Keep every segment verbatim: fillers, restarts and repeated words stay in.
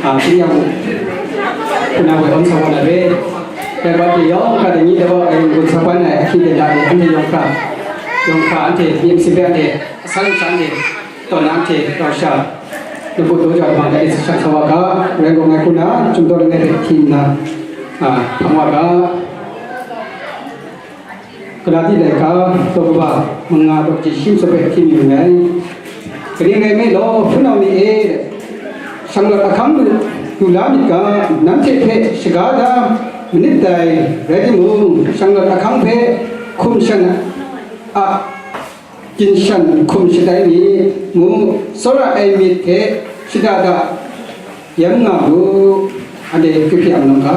A, tinang, tinang woi hkawm sa wa na re. Dai wa hte yawng hkra dai ni dai wa ai n-gun sa ban ai ahkying ten da e, anhte yawng hkra, yawng hkra anhte myit masin hpe anhte asan sha anhte tawn na anhte rau sha, lapu daw jau hpang dai e, sa shang sa wa ga, rai gaw ngai hku na, Chyum Daw langai hpe hti nna, a, hpang wa ga. Galati laika, daw kaba manga, daw kaji shi masum hpe hti mi nngai. Kaning rai nme law, hpunau ni e, shanglawt ahkang lu, lu la myit ga, nanhte hpe shaga da manit dai, rai timung, shanglawt ahkang hpe hkum shan a, ginshan hkum shatai mi, ngu, tsawra ai myit hte shada da yan nga mu, anhte kyu hpyi ang nang ga.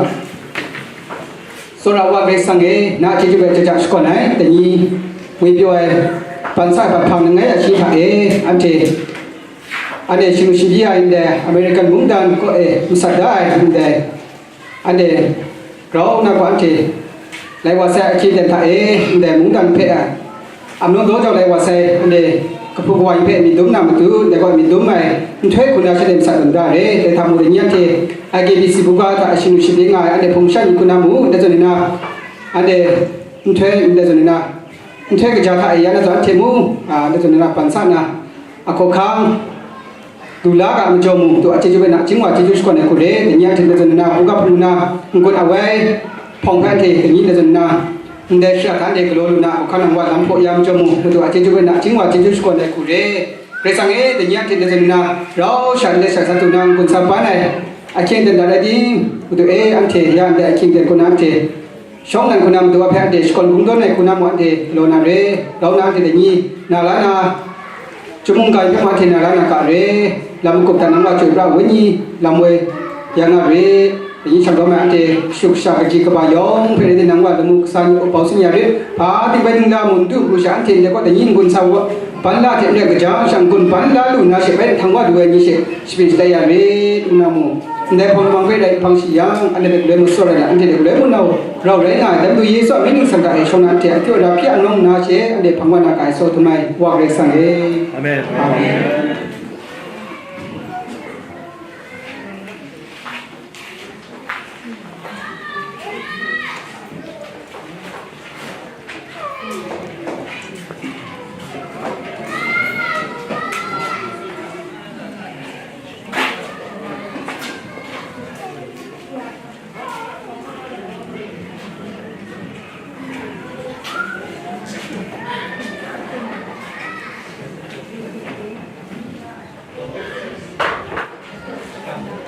Tsawra Wa Karai Kasang e, na chyeju hpe jaja shakawn ai, dai ni ngwi pyaw ai, ban sa ai bat hpang langai a shi hta e, anhte, anhte shingnu shingbyi ai ndai, American mungdan kaw e masat da ai ndai, anhte grau na gaw anhte lai wa sai ahkying ten hta e, ndai mungdan hpe a, Amlung daw jau lai wa sai, anhte kahpu kawa ni hpe myit dum na matu, dai gaw myit dum ai nhtoi hku na shanhte masat lawm da re. Dai hta mung, dai ni anhte I K B C buga hta shingnu shingbyi nga ai, anhte hpung shan ni hku na mu, dai zawn ni na, anhte nhtoi, dai zawn ni na, nhtoi kaja hta e ya na zawn anhte mu, a, dai zawn ni na, ban sa na, a hkawhkang, lu la ga majaw mung, madu a chyeju hpe nachying wa chyeju shakawn ai hku re, dai ni anhte dai zawn nna, hpung ga hpung na, n-gun awai hpawng hpe anhte dai ni dai zawn nna, ndai shara hta anhte galaw lu na, hkawhkam nang wa lam hpaw ya majaw mung, madu a chyeju hpe nachying wa chyeju shakawn ai hku re. Karai Kasang e, dai ni anhte dai zawn nna, rau sha ndai sha sa du na n-gun sa ban ai ahkying ten da rai tim? Madu e, anhte ya ndai ahkying ten hku na anhte shawng nnan hku na madu a hpe anhte shakawn bungdawn ai hku na mung anhte galaw na re, grau na anhte dai ni na la na, Chyum mungga hpe mung anhte na la na ga re, lam magup hta nang wa chyoi pra ai wenyi lam woi ya nga re, dai ni shang rawng ai anhte shut sha kaji kaba yawng hpe rai timung, nang wa lamu kasa ni up bau sin ya re, hpa ting bai ningla mung du pru sha anhte ndai gaw dai ni n-gun sa wa, ban la hte n rai kaja, shang gun ban la lu na she bai nhtang wa du ai ni she shapring shatai ya re, nna mu. Ndai hpawng lamang hpe rai hpang shi yang, anhte hpe galoi mung tsawra ai lam, anhte hpe galoi mung nau rau rai nga ai, Dai Madu Yesu a myit ningsang hta e shawng na anhte a kyaw da hpyi anawng nna she, anhte hpang wa na ga ai saw htum ai Wa Karai Kasang e. Amen. Amen.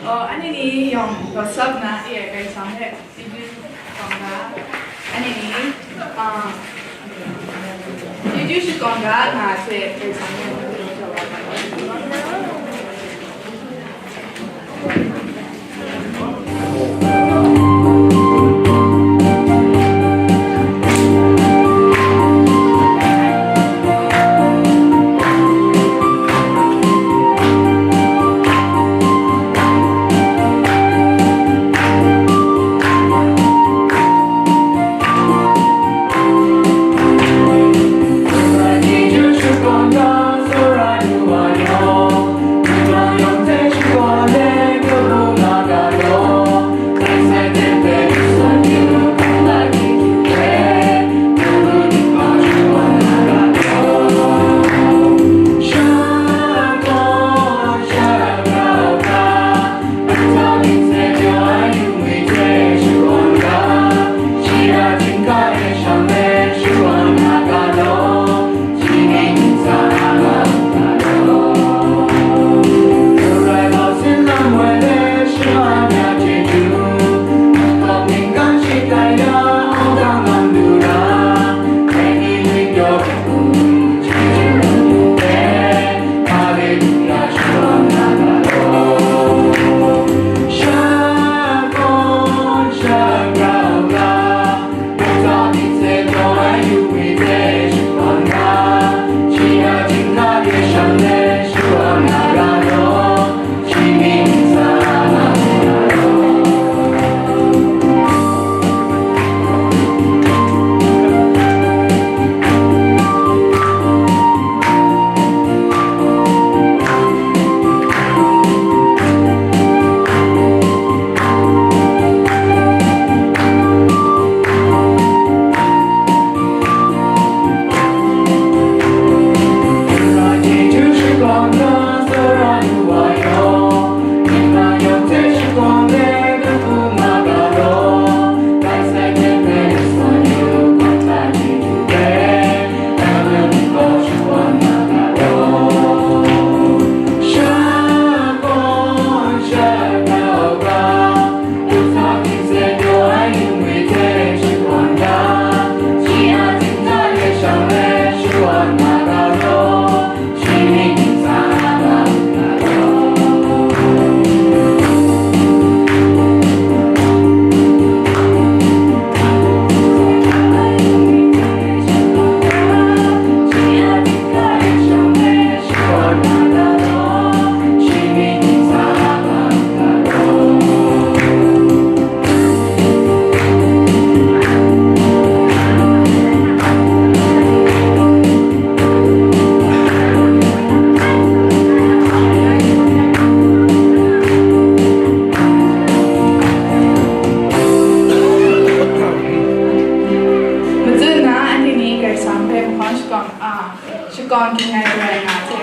Oh, anini yawng WhatsApp na e ai Karai Kasang hpe chyeju shakawn ga. Anini, ah, chyeju shakawn ga nga se Karai Kasang hpe. shakawn ging ai garai nga hte